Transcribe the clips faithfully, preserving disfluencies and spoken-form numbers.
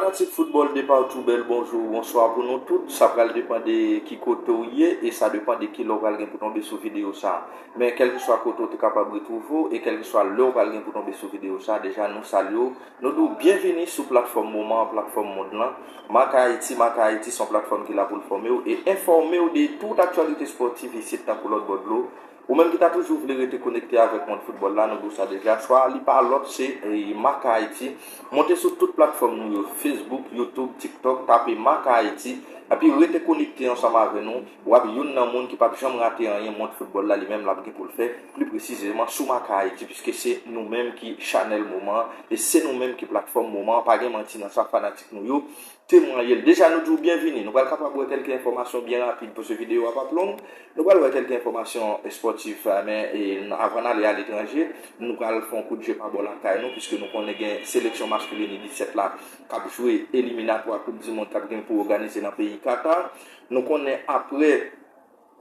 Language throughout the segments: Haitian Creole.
Fanatik foutbòl de patou, bèl bonjou, bonswa pou nou tout. Sa pral depann de ki kote w ye e sa depann de ki lè w pral gen pou tonbe sou videyo sa. Men kèlkeswa kote w te kapab retwouve w e kèlkeswa lè w pral gen pou tonbe sou videyo sa, deja nou salye w. Nou di w byenvini sou platfòm moman an, platfòm mond lan. Maka Ayiti, Maka Ayiti se yon platfòm ki la pou l fòme w e enfòme w de tout aktyalite espòtiv isit tankou lòt bò dlo. Ou menm ki ta toujou vle rete konekte avèk mond foutbòl la, nou di w sa deja. Chwa a li pa lòt, se Maka Ayiti. Monte sou tout platfòm nou yo, Facebook, YouTube, TikTok, tape Maka Ayiti. Epi rete konekte ansanm avè nou. W ap youn nan moun ki p ap janm rate anyen mond foutbòl la, li menm l ap gen pou l fè, pli presizeman sou Maka Ayiti, piske se nou menm ki chanèl moman an e se nou menm ki platfòm moman an. Pa gen manti nan sa, fanatik nou yo temwaye l. Deja, nou di w byenvini. Nou pral kapab wè kèlke enfòmasyon byen rapid, paske videyo a p ap long. Nou pral wè kèlke enfòmasyon espòtif, men avan n ale aletranje, nou pral fè yon kout je pa bò lakay nou, piske nou konnen gen seleksyon maskilin U disèt la k ap jwe eliminatwa Koup di Mond k ap gen pou òganize nan peyi Kata. Nou konnen apre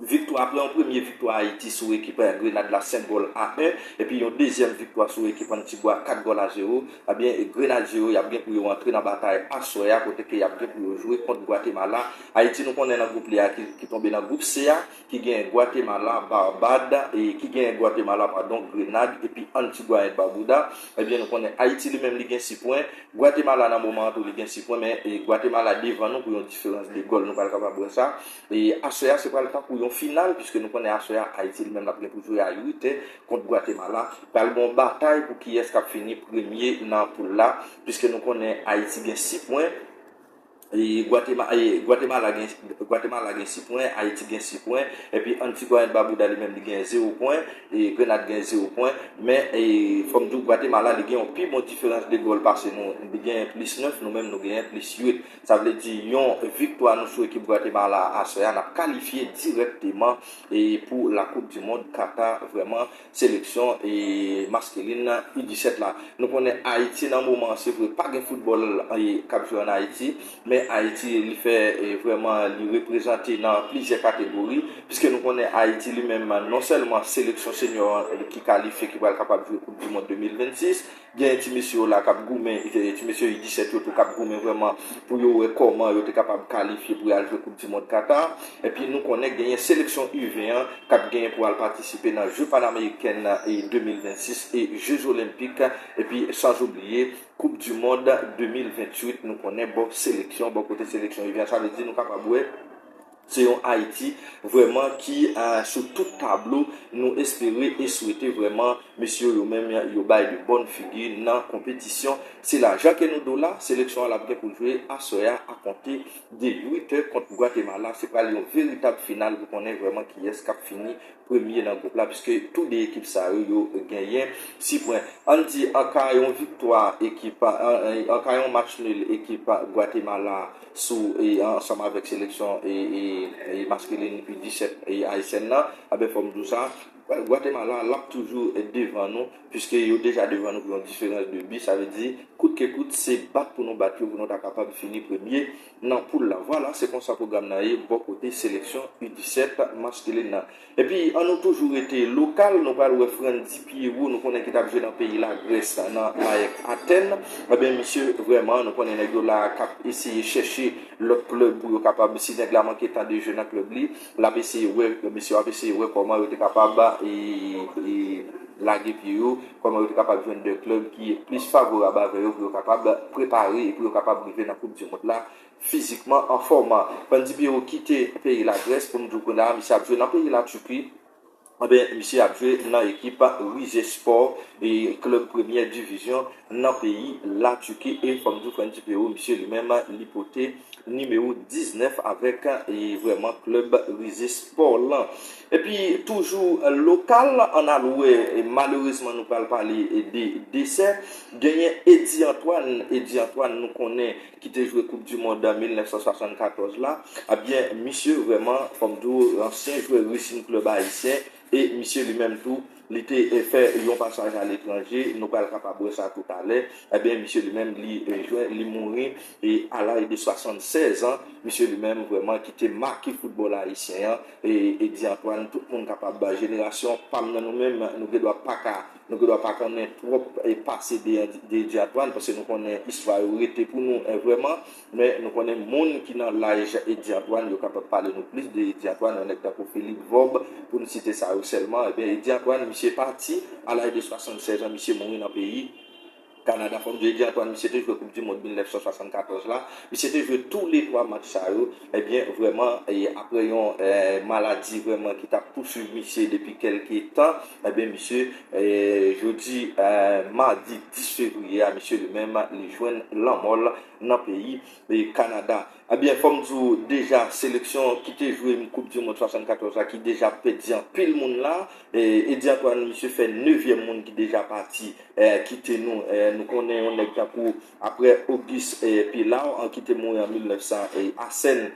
viktwa, apre yon premye viktwa Ayiti sou ekip Grenad la, senk gòl a en, epi yon dezyèm viktwa sou ekip Antigwa, kat gòl a zewo, ebyen, Grenadye yo, y ap gen pou yo antre nan batay aswè a, kote ke y ap gen pou yo jwe kont Gwatemala. Ayiti, nou konnen nan gwoup li a ki, ki tonbe nan gwoup C a, ki gen Gwatemala, Barbad, e ki gen Gwatemala, padon, Grenad, epi Antigwa and Barbuda. Ebyen, nou konnen Ayiti li menm li gen sis pwen, Gwatemala nan moman an tou li gen sis pwen, men e, Gwatemala devan nou pou yon diferans de gòl, nou pral kapab wè sa. E aswè a se pral tankou yon final, piske nou konnen aswè a Ayiti li menm l ap gen pou jwe a uit è kont Gwatemala. Pral gen yon batay pou kiyès k ap fini premye nan poul la, piske nou konnen Ayiti gen sis pwen, e Gwatema- e Gwatemala gen, Gwatemala gen sis pwen, Ayiti gen sis pwen, epi Antigwa and Barbuda li menm li gen zewo pwen, e Grenad gen zewo pwen. Men e, fò m di w, Gwatemala li gen yon pi bon diferans de gòl pase nou. Li gen plis nèf, nou menm nou genyen plis uit. Sa vle di yon viktwa nou sou ekip Gwatemala aswè a, n ap kalifye dirèkteman e, pou la Coupe du Monde Qatar, vrèman, seleksyon e, maskilin U disèt la. Nou konnen Ayiti nan moman an, se vre, pa gen foutbòl e, k ap jwe ann Ayiti, men Ayiti li fè e, vrèman, li reprezante nan plizyè kategori, piske nou konnen Ayiti li menm, non sèlman seleksyon senyò an ki kalifye, ki pral kapab jwe Coupe du Monde de mil vennsis, gen ti mesye yo la k ap goumen, ti mesye U disèt yo tou k ap goumen vrèman pou yo wè kòman yo te kapab kalifye pou y al jwe Coupe du Monde Qatar. Epi nou konnen genyen seleksyon U ven an k ap genyen pou al patisipe nan Je Panamerikèn e, de mil vennsis e Je Zolenpik, epi sanzoubliye Coupe du Monde de mil venntuit. Nou konnen bò seleksyon, bò kote seleksyon U ven an, sa vle di nou kapab wè se yon Ayiti vrèman ki e, sou tout tablo. Nou espere e swete vrèman mesye yo menm yo bay de bòn figi nan konpetisyon sila. Jan ke nou di w la, seleksyon an l ap gen pou l jwe aswè a akonte de uit è kont Gwatemala. Se pral yon veritab final pou konnen vrèman kiyès k ap fini premye nan gwoup la, piske tou de ekip sa yo, yo genyen sis pwen. Ann di, an ka yon viktwa ekip, an, an, an ka yon match nul ekip Gwatemala sou, e, ansanm avèk seleksyon e, e, e maskilin U disèt e ayisyèn nan, a ben, fò m di w sa, Gwatemala l ap toujou devan nou, piske yo deja devan nou pou yon diferans de bi. Sa vle di, kout ke kout, se bat pou nou bat yo, pou nou ta kapab fini premye nan poul la. Vwala, se konsa pwogram nan ye bò kote seleksyon U disèt maskilin nan. Epi, an nou toujou rete lokal, nou pral wè Frandy Pierrot, nou konnen ki t ap jwe nan peyi Lagrès, nan AEK Atèn. Ebyen, misye, vrèman, nou konnen nèg yo la k ap eseye chèche lòt klèb pou yo kapab, si nèg la manke tan de je nan klèb li, l ap eseye wè, misye ap eseye wè kòman yo te kapab e, e, lage pye yo, kòman yo te kapab jwenn de klèb ki plis favorab avè yo pou yo kapab prepare e pou yo kapab rive nan Koup di Mond la fizikman anfòm. Frandy Pierrot kite peyi Lagrès, pou m di w kounye a, misye ap jwe nan peyi Latiki. Anben, misye ap jwe nan ekip Rizespor, e klèb premyè divizyon nan peyi Latiki. E fò m di w, Frandy Pierrot, misye li menm, li pote nimewo diznèf avèk, e vrèman, klèb Rizespor lan. Epi, toujou lokal, ann al wè, e malerezman, nou pral pale de desè. Genyen Eddy Antoine. Eddy Antoine, nou konnen, ki te jwe Koup di Mond an mil nèf san swasannkatòz la, ebyen, misye vrèman, fò m di w, ansyen jwè Racing Club Haïtien, e misye li menm tou, Li te, eh, fè yon pasaj aletranje, nou pral kapab wè sa toutalè. Ebyen, misye li menm, li, eh, jwenn, li mouri, e à l'âge de soixante-seize ans, misye li menm vrèman ki te make foutbòl ayisyen an, e Eddy Antoine, tout moun kapab, jenerasyon pa m nan nou menm, nou gendwa pa ka, nou gendwa pa konnen twòp, eh, pase de, de Eddy Antoine, paske nou konnen istwa yo rete pou nou, eh, vrèman. Men nou konnen moun ki nan laj Eddy Antoine, yo kapab pale nou plis de Eddy Antoine, yon nèg tankou Philippe Vorbe, pou nou site sa yo sèlman. Ebyen, Eddy Antoine, misye pati à l'âge de soixante-seize ans, misye mouri nan peyi Kanada. Fò m di w, Eddy Antoine, misye te jwe Koup di Mond mil nèf san swasann katòz la. Misye te jwe tou le twa match sa yo. Ebyen, vrèman, e apre yon, eh, maladi vrèman ki t ap pouswiv misye depi kèlke tan, ebyen, misye, eh, jodi, eh, madi dis fevriye a, misye li menm, li jwenn lanmò l nan peyi, eh, Kanada. Ebyen, fò m di w deja, seleksyon ki te jwe Koup di Mond swasann katòz la, ki deja pèdi anpil moun la, eh, Eddy Antoine, misye fè nevyèm moun ki deja pati, eh, kite nou. Eh, nou konnen yon nèg tankou, apre Auguste, eh, Pilar, an, ki te mouri an mil nèf san, eh, Arsène,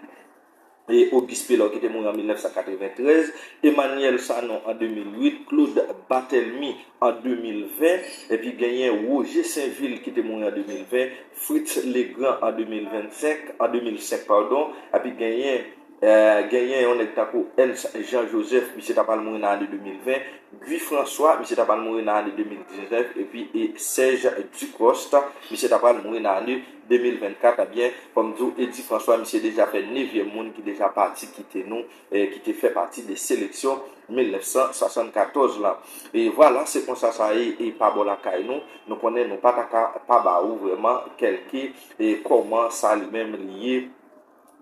eh, Auguste Pilar, ki te mouri an mil nèf san katreventrèz, Emmanuel Sanon an de mil uit, Claude Barthélemy an de mil ven, epi genyen Roger Sainvil ki te mouri an de mil ven, Fritz Legrand an de mil vennsenk, an de mil senk, padon, epi genyen, eh, genyen yon nèg tankou Ernst Jean Joseph, misye ta pral mouri nan ane de mil ven, Guy François, misye ta pral mouri nan ane de mil diznèf, epi e Serge Ducoste, misye ta pral mouri nan ane de mil vennkat. Ebyen, fò m di w, Eddy François, misye deja fè nevyèm moun ki deja pati kite nou, eh, ki te fè pati de seleksyon mil nèf san swasann katòz la. E vwala, se konsa sa ye, e pa bò lakay nou, nou konnen nou pa ta ka pa ba ou vrèman kèlke, e kòman sa li menm li ye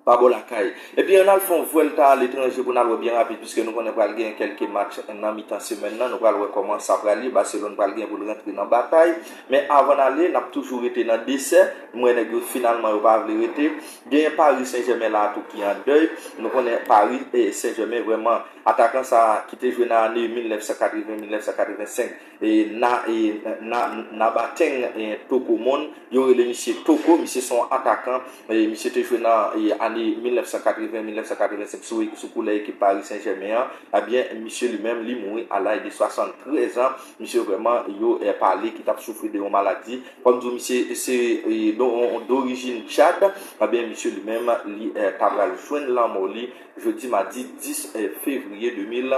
pa bò lakay. Epi ann al fè yon vwèlta aletranje pou n al wè byen rapid, piske nou konnen pral gen kèlke match nan mitan semèn nan, nou pral wè kòman sa pral ye, Barcelone pral gen pou l rantre nan batay. Men avan n ale, n ap toujou rete nan desè, m wè nèg yo finalman yo pa vle rete. Genyen Paris Saint-Germain la tou ki an dèy. Nou konnen Paris, eh, Saint-Germain vrèman, atakan sa ki te jwe nan ane mil nèf san katreven, mil nèf san katrevensenk, e Na, e Na, Nabateng, e Tokomon, yo rele misye Toko, misye se yon atakan, e misye te jwe nan, e, ane mil nèf san katreven, mil nèf san katrevensenk sou, sou koulè ekip Paris Saint-Germain an. Ebyen, misye li menm, li mouri à l'âge de soixante-treize ans. Misye vrèman, yo, eh, pale ki t ap soufri de yon maladi. Fò m di w, misye se, eh, do-, dorijin Tchad. Ebyen, misye li menm, li, eh, ta pral jwenn lanmò li jodi madi dis, eh, fevriye de mil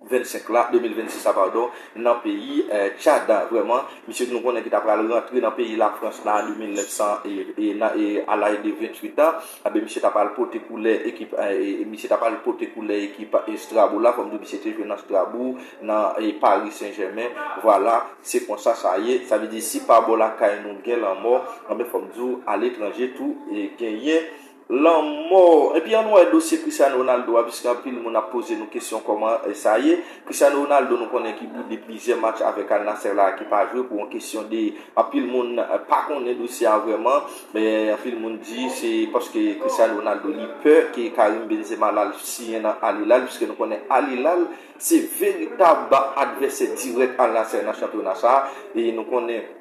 vennsenk la, de mil vennsis la, padon, nan peyi, eh, Tchad. Vrèman, misye nou konnen ki ta pral rantre nan peyi Lafrans nan ane mil nèf san e, e, nan, e, à l'âge de vingt-huit ans. Ebyen, misye ta pral pote koulè ekip, eh, e, misye ta pral pote koulè ekip, eh, Strasbourg la. Fò m di w, misye te jwe nan Strasbourg, nan, eh, Paris Saint-Germain. Vwala, se konsa sa ye. Sa vle di, si pa bò lakay nou gen lanmò, ebyen, fò m di w, aletranje tou, e genyen lanmò. Epi ann wè dosye Cristiano Ronaldo a, piske anpil moun ap poze nou kesyon kòman, eh, sa ye. Cristiano Ronaldo, nou konnen ki boude plizyè match avèk Al Nassr la, ki pa jwe pou yon kesyon de, anpil moun, eh, pa konnen dosye a vrèman, men anpil moun di se paske Cristiano Ronaldo li pè ke Karim Benzema la al siyen nan Al Hilal, piske nou konnen Al Hilal se veritab advèsè dirèk Al Nassr nan chanpyona sa a, e nou konnen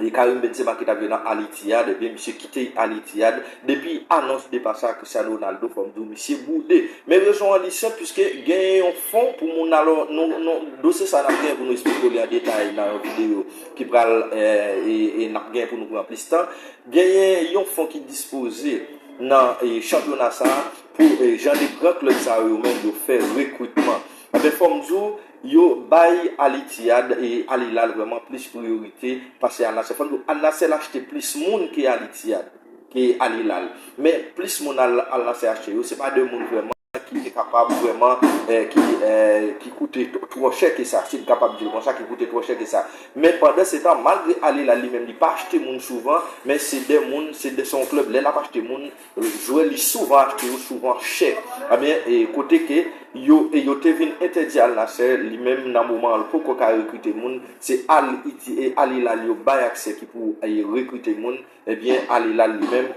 e Karim Benzema ki t ap jwe nan Al Ittihad, ebyen, misye kite Al Ittihad. Depi anons depa sa Cristiano Ronaldo, fò m di w, misye boude. Men rezon an li senp, piske genyen yon fon pou moun, alò, nou, nou, dosye sa n ap gen pou nou esplike w li an detay nan yon videyo ki pral, eh, e, e n ap gen pou nou pran plis tan. Genyen yon fon ki dispoze nan, eh, chanpyona sa a pou, eh, jan de gran klèb sa yo, yo menm yo fè rekritman. Ebyen, fò m di w, yo bay Al Ittihad e Al Hilal vrèman plis priyorite pase Al Nassr. Fò m di w, Al Nassr achte plis moun ke Al Ittihad, ke Al Hilal. Men plis moun Al, Al Nassr achte yo, se pa de moun vrèman ki te kapab vrèman, eh, ki, eh, ki koute t-, twò chè ke sa, si n kapab di l konsa, ki koute twò chè ke sa. Men pandan se tan, malgre Al Hilal li menm, li pa achte moun souvan, men se de moun, se de, se yon klèb, lè l ap achte moun, jwè li souvan achte yo souvan chè. Ebyen, e kote ke yo, e yo te vin entèdi Al Nassr, li menm nan moman an, l poko ka rekrite moun, se Al Itti-, e Al Hilal yo bay aksè ki pou, e, rekrite moun. Ebyen, Al Hilal li menm,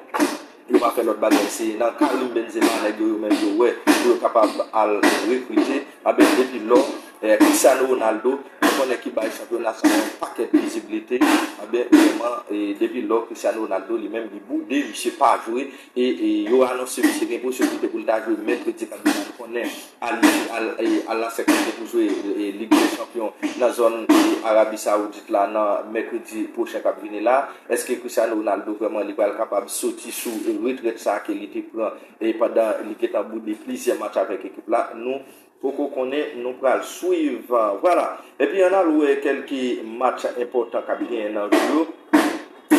yo pa fè lòt bagay, se nan Karim Benzema, nèg yo, yo menm yo wè, pou yo kapab al rekrite. Ebyen, depi lò, e, Cristiano Ronaldo, konnen ki bay chanpyona sa a yon pakèt viziblite. Ebyen, vrèman, e, depi lò Cristiano Ronaldo li menm li boude, misye pa jwe, e, e yo anonse misye gen posiblite pou l ta jwe mèkredi k ap vini. Nou konnen Al, Al, e, Al Nassr ki te pou jwe, e, Lig dè Chanpyon nan zòn, e, Arabi Sawoudit la nan mèkredi pwochen k ap vini la. Èske Cristiano Ronaldo vrèman li pral kapab soti sou retrèt sa a ke li te pran, e, pandan li gentan boude plizyè match avèk ekip la? Nou poko konnen, nou pral swiv. Vwala. Epi ann al wè kèlke match enpòtan k ap genyen nan jou yo.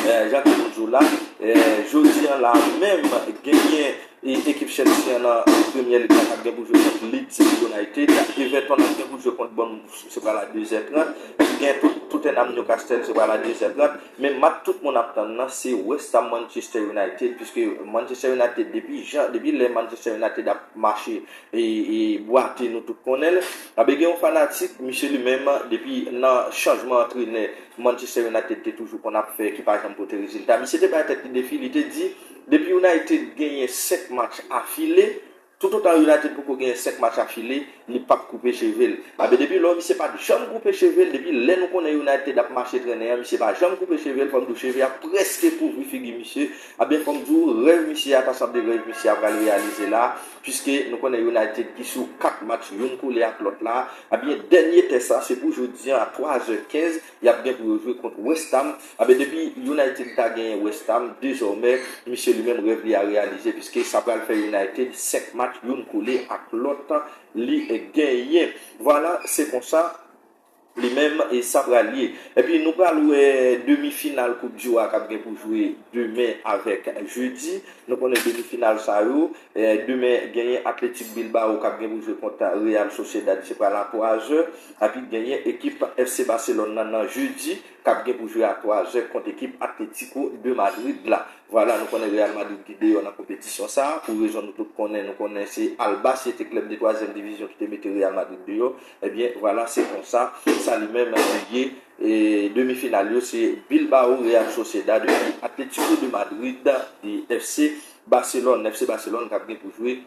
Eh, jan ke nou di w la, eh, jodi a la menm, genyen e, ekip Chelsea an nan Premier League la k ap gen pou jwe kont Leeds United. Everton ap gen pou jwe kont Bournemouth, se pral a de zè trant. Epi gen Tot-, Tottenham Newcastle, se pral a de zè trant. Men match tout moun ap tann nan, se West Ham Manchester United, piske Manchester United, depi jan, depi lè Manchester United ap mache e, e bwate, nou tout konnen l. Abe gen yon fanatik, misye li menm, depi nan chanjman antrenè Manchester United te toujou konn ap fè, ki pa janm pote rezilta. Misye te bay tèt li defi, li te di, depi United genyen senk match afile, toutotan United poko genyen senk match afile, li p ap koupe cheve l. Abe depi lò, misye pa t janm koupe cheve l, depi lè nou konnen United ap mache trennen an, misye pa janm koupe cheve l, fò m di w cheve a prèske kouvri figi misye. Abe fò m di w, rèv misye a ta sanble rèv misye a pral reyalize la, piske nou konnen United ki sou kat match, youn kole ak lòt la. Ebyen, dènye tès la, se pou jodi a, a twa zè kenz, y ap gen pou yo jwe kont West Ham. Ebyen, depi United ta genyen West Ham, dezòmè, misye li menm rèv li a reyalize, piske sa pral fè United senk match, youn kole ak lòt, li genyen. Vwala, se konsa li menm, e sa pral ye. Epi nou pral wè demi final Koup di Wa k ap gen pou jwe demen avèk jedi. Nou konnen demi final sa yo, e, demen genyen Athletic Bilbao k ap gen pou jwe kont Real Sociedad, se pral a twa zè. Epi genyen ekip F C Barcelone nan, nan jedi, k ap gen pou jwe a twa zè kont ekip Atlético de Madrid la. Vwala, nou konnen Real Madrid ki deyò nan konpetisyon sa a. Pou rezon nou tout konnen, nou konnen se Alba, se te klèb de twazyèm divizyon ki te mete Real Madrid deyò. Ebyen, vwala, se konsa, sa li menm li ye. E demi final yo, se Bilbao, Real Sociedad, epi Atlético de Madrid, e F C Barcelone, F C Barcelone k ap gen pou jwe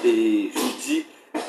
e jodi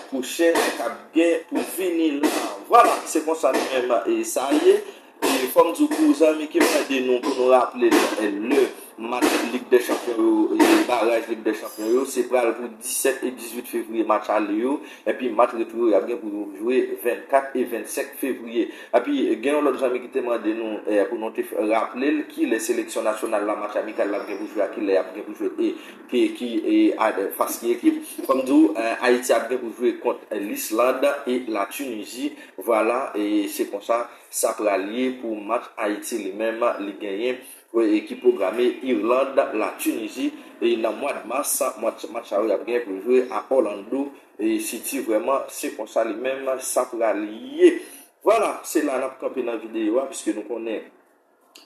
pwochen k ap gen pou vini la. Vwala, se konsa nou menm, e sa ye. E fò m di w pou zanmi ki mande nou pou nou raple l, e, lè match Lig dè Chanpyon yo, e, baraj Lig dè Chanpyon yo, se pral pou disèt e dizuit fevriye match ale yo, epi match retou yo, y ap gen pou yo jwe vennkat e vennsenk fevriye. Epi gen yon lòt zanmi ki te mande nou, e, pou nou te f-, raple l kilè seleksyon nasyonal la, match amikal la ap gen pou jwe, a kilè y ap gen pou jwe, e ki, ki, e, a, fas ki ekip. Fò m di w, e, Ayiti ap gen pou jwe kont, e, Lisland e Latinizi. Vwala, e se konsa sa pral ye pou match Ayiti li menm, li genyen, e, ki pwograme Irland, Latinizi, e nan mwa mas, match, match sa yo y ap gen pou jwe a Orlando, e City. Vrèman, se konsa li menm sa pral ye. Vwala, se la n ap kanpe nan videyo a, piske nou konnen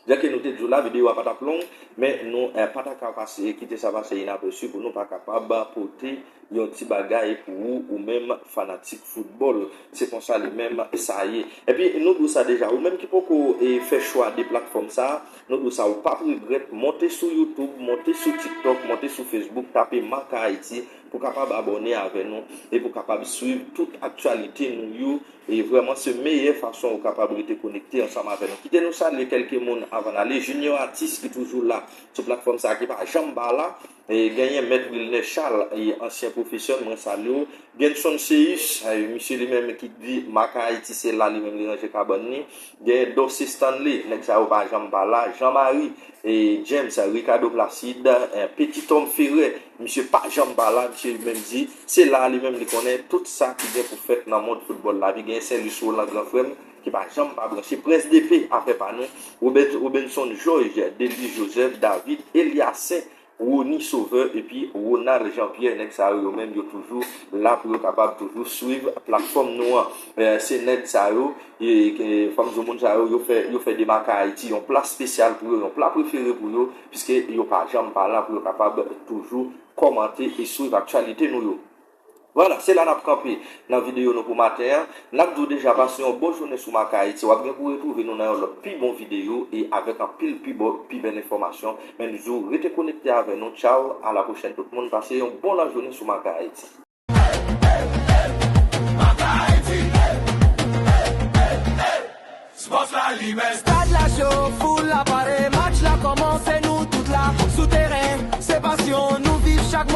Jan ke nou te di w la, videyo a pa t ap long, men nou, eh, pa ta ka pase, kite sa pase inapesu pou nou pa kapab pote yon ti bagay pou ou, ou menm fanatik foutbòl. Se konsa li menm sa ye. Epi, nou di w sa deja, ou menm ki poko, eh, fè chwa de platfòm sa, nou di w sa, ou p ap regrèt, monte sou YouTube, monte sou TikTok, monte sou Facebook, tape Marca Haïti pou kapab abòne avè nou e pou kapab swiv tout aktyalite nou yo. E vrèman, se meyè fason ou kapab rete konekte ansanm avè nou. Kite nou salye kèlke moun avan n ale. Junior Artiste ki toujou la sou platfòm sa a, ki pa janm pa la. E genyen Mèt Wilner Charles, e ansyen pwofesè, mwen salye w. Genson Seus, e misye li menm ki di Marca Haïti se la li menm li ranje kabann li. Genyen Dorcé Stanley, nèg sa yo pa janm pa la. Jean Marie, e James, Ricardo Placide, e Petit Homme Ferré, misye pa janm pa la, misye li menm di, se la li menm li konnen tout sa ki gen pou fèt nan mond foutbòl la. Epi gen Saint Louis Roland, gran frè m, ki pa janm pa branche. Prince D P, afè pa nou. Robert, Robenson Georges, Delis Joseph, David Eliassin, Rony Sauveur, epi Ronald Jean Pierre, nèg sa yo, yo menm, yo toujou la pou yo kapab toujou swiv platfòm nou an. Eh, se nèg sa yo, e, e, fò m di w moun sa yo, yo fè, yo fè de Marca Haïti yon pla espesyal pou yo, yon pla prefere pou yo, piske yo pa janm pa la pou yo kapab toujou kòmante e swiv aktyalite nou yo. Vwala, se la n ap kanpe nan videyo nou pou maten an. N ap di w deja, pase yon bon jounen sou Marca Haïti. W ap gen pou retwouve nou nan yon lòt pi bon videyo e avèk anpil pi bon, pi bèl enfòmasyon. Men nou di w rete konekte avè nou. Tchaw, a la pwochèn tout moun. Pase yon bon lajounen sou Marca Haïti. Stad la cho, foul la pare, match la kòmanse, nou tout la sou teren. Se pasyon, nou viv chak mo.